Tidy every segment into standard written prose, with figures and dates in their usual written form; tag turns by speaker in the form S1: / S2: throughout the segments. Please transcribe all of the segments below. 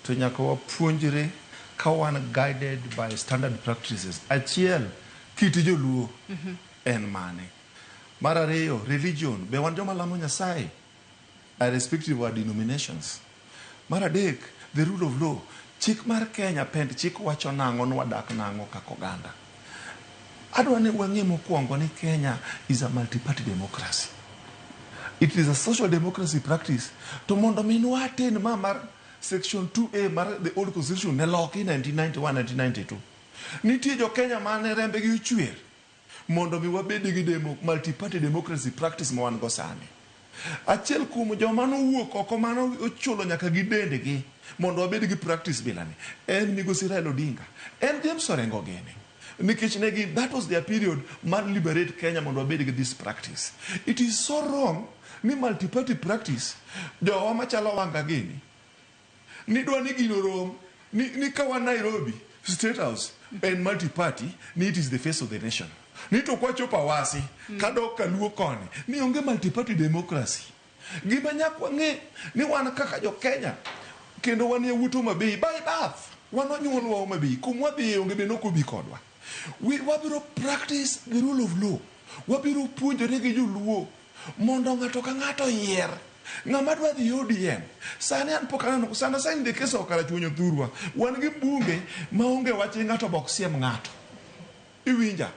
S1: To nyaka wapuonjre ka wan guided by standard practices. Achiel, kit joluo en mane? Mar ariyo, religion. Be wan joma lamo Nyasaye? Irrespective of our denominations. Mar adek, the rule of law. Chik mar Kenya, pend chik wacho nang'o ni wadak nang'o kaka oganda. Adwa ni wang'e mokwongo ni Kenya is a multi-party democracy. It is a social democracy practice. To mondo mi nwaten ma mar section 2A mar the old constitution ne loki 1991-1992. Nitie jo Kenya mane rembegi ochwer mondo mi wabed gi multi-party democracy practice ma wan go sani. Achiel kuom joma nowuok oko mano ochulo nyaka gi dendgi mondo wabed gi practice bilani en Migosi Raila Odinga, en James Orengo gini. Nikech negi, that was their period mar liberate Kenya mondo wabed gi this practice. It is so wrong ni multi-party practice jowa machalo Wanga gini ni dwa ni gino rom ni ka wan Nairobi State House en multi-party ni it is the face of the nation. Ni to kwachopo Awasi kadok Kaluo koni ni onge multi-party democracy. Gima nyaka wang'e ni wan kaka jo Kenya kendo wan yawuot Homa Bay by birth, wan onyuolwa Homa Bay, kuma wadhiye onge be nokobi kodwa. Wabiro practice the rule of law. Wabiro puonjore gi joluo mondo ng'ato ka ng'ato oyier ng'ama dwa dhi ODM. Sani an pok aneno sana sana in the case of Karachuonyo thurwa, wan gi mbunge maonge wach ni ng'ato bok siem ng'ato. Iwinja?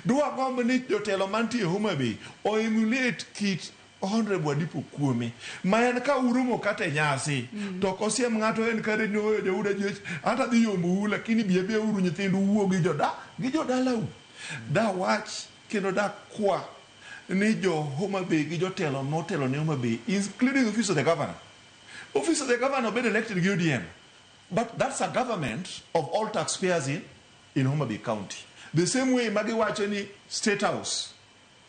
S1: Dwagomb ni jotelo mantie Homa Bay o emulate kit Honorable Adipo Kuome ma en ka uromo kata e nyasi to ok osiem ng'ato en kare ni oyo jouda jech ata dhi yombou lakini bi abiya uru nyithindu wuo gi joda gi jodalau. Da wach kendo da kwa ni jo Homa Bay gi jotelo motelo ne Homa Bay including office of the governor. Office of the governor obed elected gi ODM but that's a government of all taxpayers in Homa Bay County. The same way magiwacho ni State House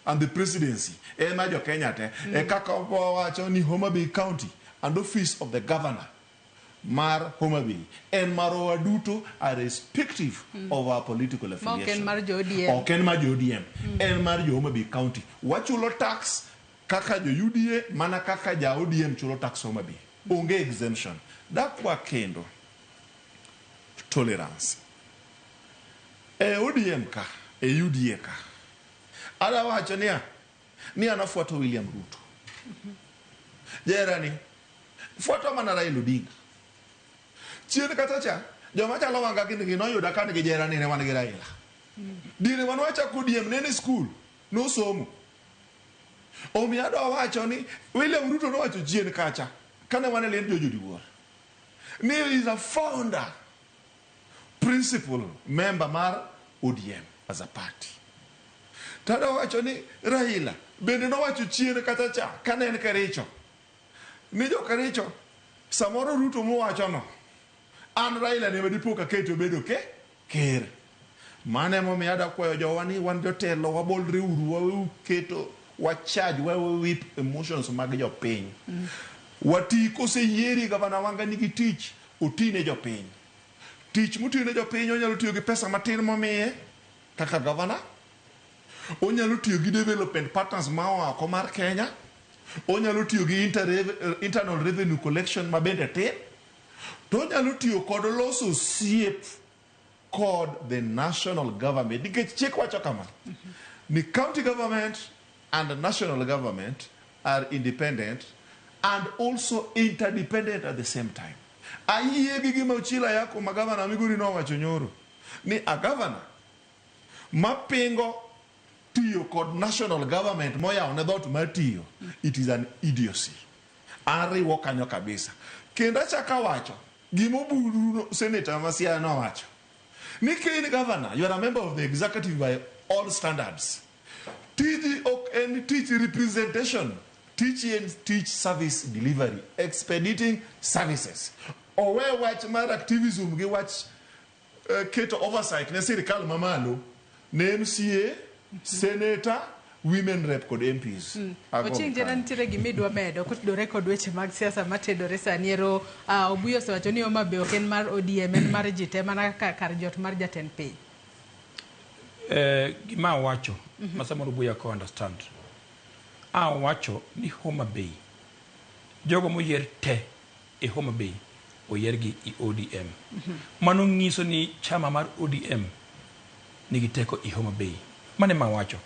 S1: and the presidency ema jo Kenya te e kaka wawacho ni Homa Bay County and office of the governor mar Homa Bay en marwa duto irrespective of our political
S2: Ma ok en
S1: affiliation.
S2: mar jo ODM.
S1: Ok en mar jo ODM. En mar jo Homa Bay County. Wachulo tax kaka jo UDA mana kaka ja ODM chulo tax Homa Bay. Onge exemption. Dakwa kendo tolerance. E ODM ka, e UDA ka, adwa wacho niya, ni an afuato William Ruto. Jerani, fuato mana Raila Odinga. Chien kata cha, joma chalo Wanga gini gi noyuda ka nigi jerani ne wan gi Raila. Diere mane wachako ODM ne en e skul, nosomo. Omiyo adwa wacho ni William Ruto nowacho chien kacha, kane wan e liend George Odiwuor, ni he is a founder, principal member mar ODM as a party. To adwa wacho ni Raila bende nowacho chien kata cha kane en Kericho ni jo Kericho samoro Ruto muwacho no an Raila ne dipo ka kete obedo ke ker. Mano emomiyo adwa kwayo jowa ni wan jotelo wabolre uru waweuru keto wachaj wawe whip emotions mag jopiny. Wati koseyieri gavana Wanga nigi tich otine jopiny. Tich motiyo ne jopiny onyalo tiyo gi pesa matin momiye kaka gavana, onyalo tiyo gi development partners ma oa oko mar Kenya, onyalo tiyo gi internal revenue collection ma bende tin, to onyalo tiyo kod loso osiep kod the national government nikech chik wacho kama ni county government and national government are independent and also interdependent at the same time. Ayie gi gima Ochilo Ayako ma gavana Migori nowacho nyoro ni a governor mapingo tiyo kod national government moyawo ne dhoot mar tiyo, it is an idiocy. Ariwo kanyo kabisa. Kendo achako awacho gima Oburu senator ma Siaya nowacho ni ka in governor, you are a member of the executive by all standards. Tiji ok en tich representation, tich en tich service delivery, expediting services. Owe wach mar activism gi wach keto oversight ne sirikal mamalo ne MCA, senator, women rep kod MPs. Ago
S2: Ochieng' Jera
S1: kanyo.
S2: Nitiere gima idwa medo kotudore kod weche mag siasa matedore sani ero Obuyo osewacho ni Homa Bay ok en mar ODM en mar ji te mana kaka kar jot mar jatend piny.
S3: Gima awacho ma samoro Obuya ok understand. Awacho ni Homa Bay jogo moyier te e Homa Bay oyiergi i ODM. Mano nyiso ni chama mar ODM nigi teko i Homa Bay. Mano ema awacho.